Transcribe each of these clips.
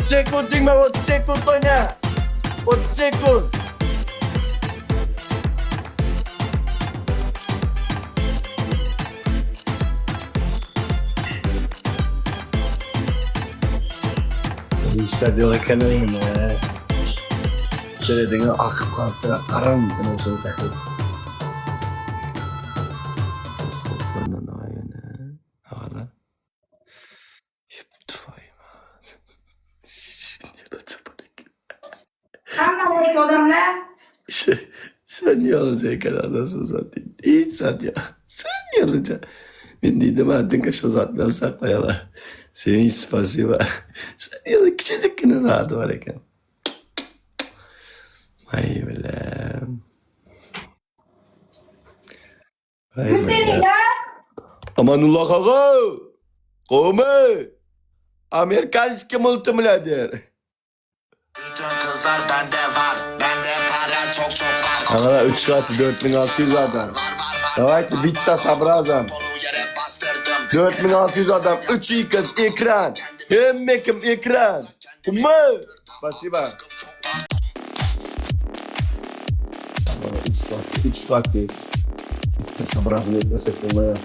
30 sekund degme, 30 sekund oyna. 30 sekund. İşler diyor kenarım ya. Şöyle dine akıp kalktı. Karam olsun sakın. Hamma odamlar. Sen niye olacak anasını satayım? Hiç sat ya. Sen niye olacak? Ben dedim artık şu zatlar saklayalar. Senin spasiba. Sen niye olacak? Küçücük yine zaten var ekan. Vay bilem. Vay Gül beni bilem. ya. Amanullah ağa. Kome. Amerikanski multimilyoner. Bütün kızlar bende var. Bende para çok çok var. Ağalar 3 katı 4600 adam. Var var var. Давайте bitta sabrazam. Onu yere bastırdım. 4600 adam, 3 iyi kız, ekran. Hemme kim ekran. Mı? Спасибо. Aşkım çok pardon. 3 katı, 3 katı. Bitta sabrazını etmesek olmaz.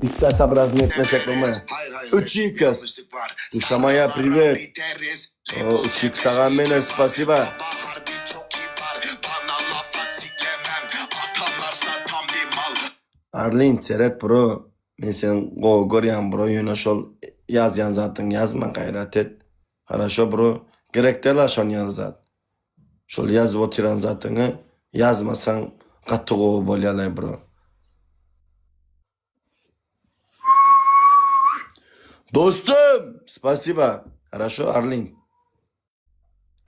Bitta sabrazını etmesek olmaz. Hayır hayır. 3 iyi kız. Yanlışlık var. Uşamaya Sarılara привет. biteriz. O, 3 x sagan mene спасибо. Baba harbi çok kibar. Bana laf at siklemem. Atamlarsa tam bir mal. Arlin, seret bro. Men sen go görýän bro, ýöne şol ýazýan zatyň ýazma gaýrat et. Хорошо bro. Gerek däl şon ýaz zat. Şol ýazyp oturan zatyňy ýazmasaň gaty gowy bolýar bro. Dostum, спасибо. Хорошо, Arlin.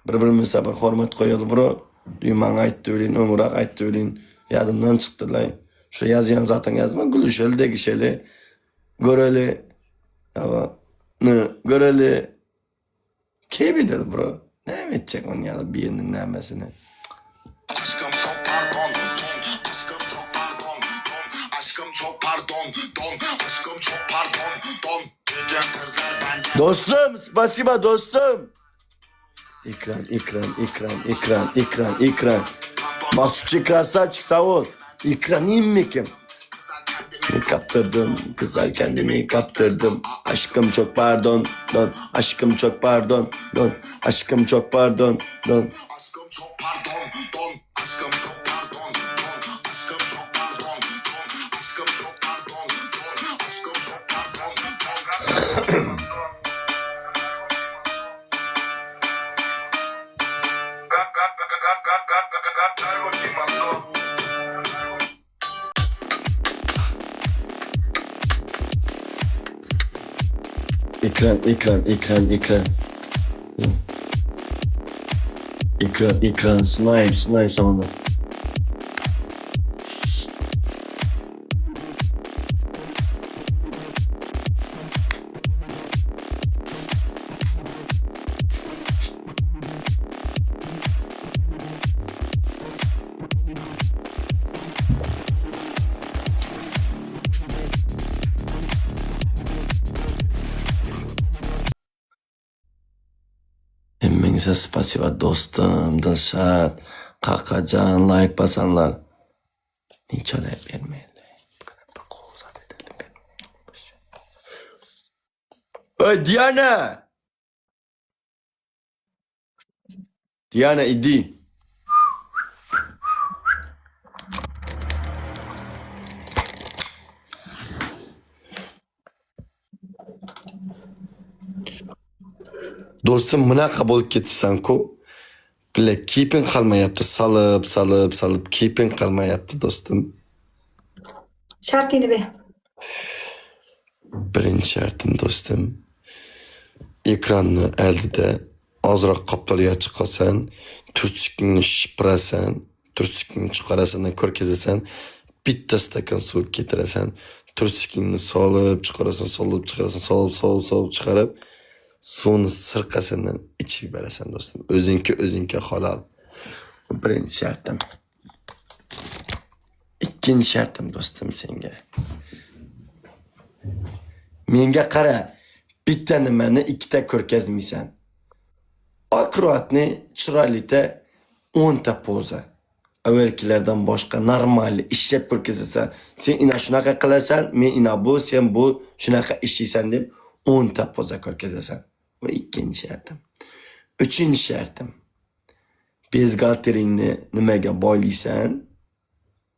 Bir-birimize bir hormat goýaly bro. Düýman aýtdy bilin, ömürak aýtdy bilin. Ýadymdan çykdylar. Şu ýazýan zatyň ýazma, gülüşeli, degişeli, göreli. Ama ne göreli. Keyif bro. Ne edecek onun ya birinin nemesini? Aşkım çok pardon don. Aşkım çok pardon don. Aşkım çok pardon don. Aşkım çok pardon don. Bütün kızlar bende. Dostum, spasiba dostum. Ekran, ekran, ekran, ekran, ekran, ekran. Masutçu красавчик sağ ol. Ekran immikim. Kaptırdım, kızar kendimi kaptırdım. Aşkım çok pardon, don. Aşkım çok pardon, don. Aşkım çok pardon, don. Aşkım çok pardon don. Aşkım çok pardon don. Aşkım çok pardon don. Aşkım çok pardon don. Aşkım çok pardon don. Ekran, ekran, ekran, ekran. Ekran, ekran, snipe, snipe sonunda. Hemmenize spasiba dostum, Dilşat, Kakacan, like basanlar. Hiç öyle vermeyin. Bir kovzat edelim. Ey Diana! Diana иди. Dostum bunaqa bo'lib ketibsan-ku. Bile keyfing qolmayapti. Salib, salib, salib keyfing qolmayapti do'stim. Shartingni ber. Birinchi shartim do'stim. Ekranni oldida ozroq qoplarga chiqasan, tursikingni shipirasan, tursikingni chiqarasan, ko'rkazasan, bitta stakan suv keltirasan, tursikingni solib chiqarasan, solib chiqarasan, solib, solib, solib chiqarib, suvni sirqasandan ichib berasan do'stim. O'zingki o'zingki halol. Bu birinchi shartim. Ikkinchi shartim do'stim senga. Menga qara. Bitta nimani ikkita ko'rkazmaysan. Аккуратный, chiroylita 10 ta poza. Avvalgilardan boshqa normal ishlab ko'rkazasan. Sen ina shunaqa qilasan, men ina bu, sen bu shunaqa ishlaysan deb 10 ta poza ko'rkazasan. Bu ikkinchi shartim. Uchinchi shartim. Bezgalteringni nimaga boylaysan?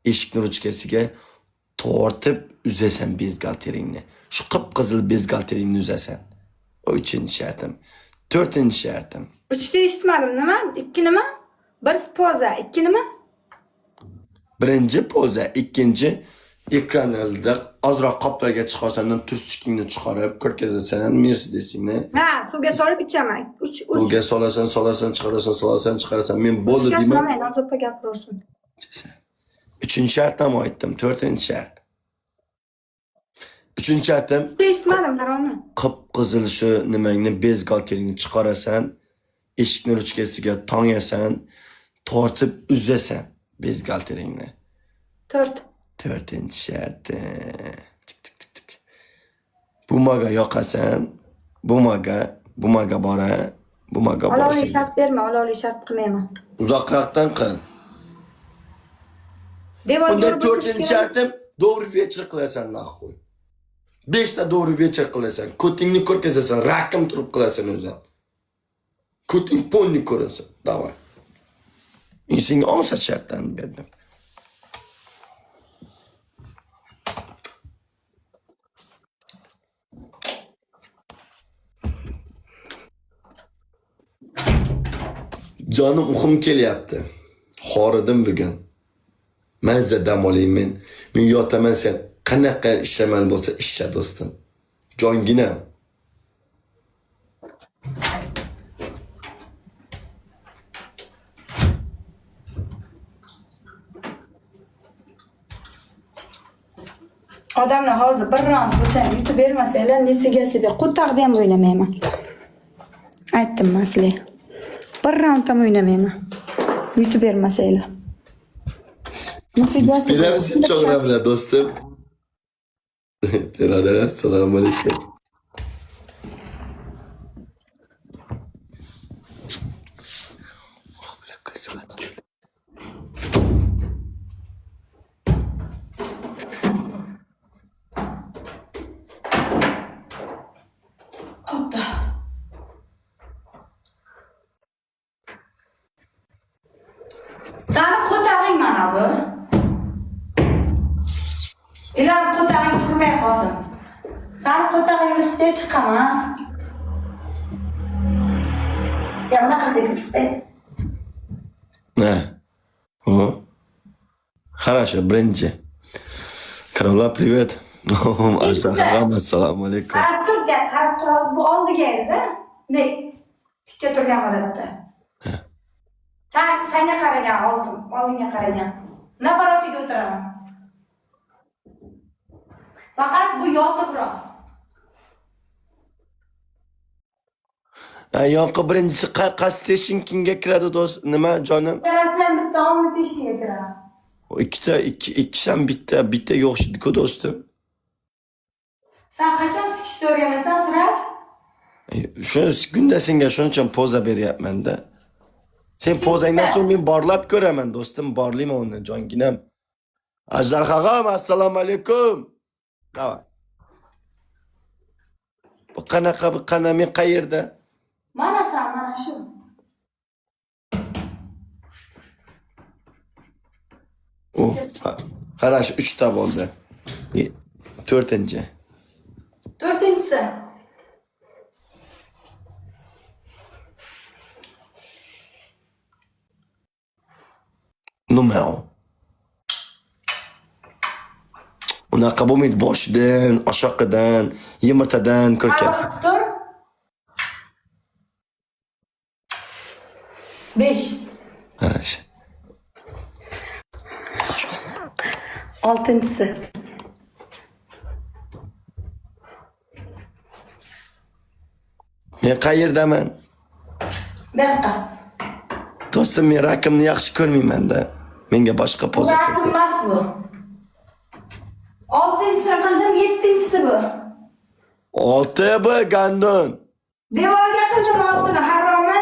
Eshikni ruchkasiga tortib uzasan bezgalteringni. Shu qip-qizil bezgalteringni uzasan. Bu uchinchi shartim. To'rtinchi shartim. Uchta eshitmadim. Nima? Ikki nima? Bir poza, ikki nima? Birinchi poza, ikkinchi ekran oldida ozroq qoplarga chiqasandan tursikingni chiqarib ko'rkazasan Mercedesingni. Ha, suvga solib ichaman. Uch, uch. Suvga solasan, solasan, chiqarasan, solasan, chiqarasan. Men bo'ldi Uchga deyman. solmang, Nozopa gapiraversin. Uchinchi shart ham aytdim, to'rtinchi shart. Uchinchi shartim Uchta eshitmadim, haromi. qip-qizil shu nimangni bezgalteringni chiqarasan, eshikni ruchkasiga tongasan, tortib uzasan bezgalteringni. To'rt. To'rtinchi sharti. Tik tik tik tik. Bumaga yoqasan, bumaga, bumaga bora, bumaga Olovli borsan. shart berma, olovli shart qilmayman. Uzoqroqdan qil. Devorga Unda urib o'tirish to'rtinchi kerak. shartim добрый вечер qilasan нахуй. Beshta добрый вечер qilasan. Ko'tingni ko'rkazasan, rakim turib qilasan o'zing. Ko'ting полный ko'rinsin. Давай. Men senga osoncha shartlarni berdim. Jonim uxum kelyapti. Horidim bugun. Mazza dam olay men. Men yotaman, sen qanaqa ishlaman bo'lsa ishla do'stim. Jonginam. Odamlar hozir bir raund bo'lsa ham yutib bermasanglar, нифига себе, qo'taqda ham o'ynamayman. Aytdim man sizlarga. Bir raund ham o'ynamayman. Yutib bermasanglar. Нифига себе. Beramiz chog'ramlar do'stim. Beradi, assalomu alaykum. Oh, бля, какой сладкий. Oppa. Sani qo'tag'ing mana bu. Ilar qo'tag'ing turmay qolsin. Sani qo'tag'ingni ustiga chiqaman. Ya bunaqa sekirsa. Ne? O. Хорошо, birinchi. Karola, привет. Assalomu assalomu alaykum. Qarab turgan, qarab turasiz, bu oldiga edi-da. Ne? Tikka turgan holatda. Sen senga qaragan oldim, oldinga qaragan. Наоборот iga o'tiraman. Faqat bu yotibroq. Ha, yo'q, birinchisi qaysi teshinkinga kiradi do'st? Nima jonim? Ikkalasi ham bitta omni teshiga kiradi. O ikkita, ikki, ikkisi ham bitta, bittaga o'xshaydi-ku do'stim. Sen qachon sikishni o'rganasan, Siraj? Shu kunda senga shuning uchun poza beryapman-da. Sen pozangdan so'ng men borlab ko'raman do'stim, borlayman uni jonginam. Ajdarhog'am, assalomu alaykum. Давай. Bu qanaqa, bu qana, men qayerda? Mana sen, mana shu. U qarash 3 ta bo'ldi. To'rtinchi. To'rtinchisi. Nima u? Unaqa bo'lmaydi, boshidan, oshoqidan, yumurtadan ko'rkaz. Qarab tur. 5. Qarash. Oltinchisi. Men qayerdaman? Bu yoqqa. Do'stim, men rakimni yaxshi ko'rmayman-da. Menga boshqa Bu poza rakim ko'rkaz. emas bu. Oltinchisini qildim, yettinchisi bu. Olti bu, гандон. Devorga qildim oltini, haromi.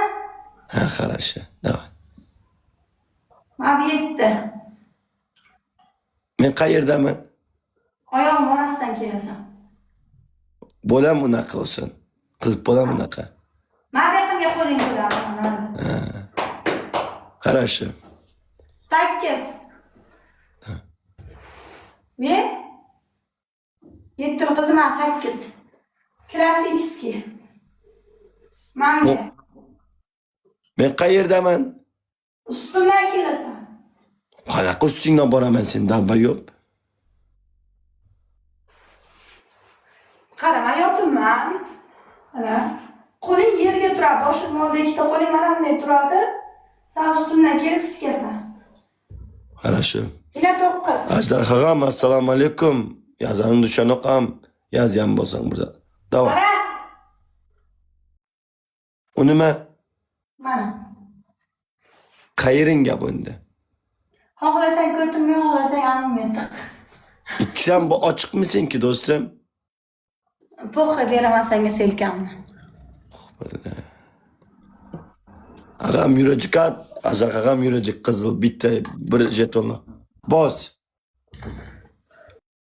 Ha, хорошо. Давай. Mana bu 7. Men qayerdaman? Oyog'im orasidan kelasan. Bo'lam unaqa olsin. Qilib bo'lam unaqa. Mana bu yaqinga qo'ling qo'yadi. Хорошо. 8. Ne? 7 qildim, ha, 8. Классический. Manga. Men qayerdaman? Ustimdan kelasan. Qanaqa ustingdan boraman sen, долбоёб? Qara, men yotibman. Mana. Qo'ling yerga turadi, boshim oldida ikkita qo'ling mana bunday turadi. Sen ustimdan kelib sikasan. Хорошо. Ila 9. Ajdarhag'am, assalomu alaykum. Yozanim dushanokam. Yozgan bo'lsang bo'lsa. Давай. Qara. U nima? Mana. Qayeringga bunda? Xohlasang ko'timga, xohlasang amimga tiq. Ikkisam bu ochiqmi senki, do'stim? Похуй, beraman senga selkamni. Billa. Ag'am, yurajik at, Ajdarhag'am, yurajik qizil bitta bir jetonni. Bos.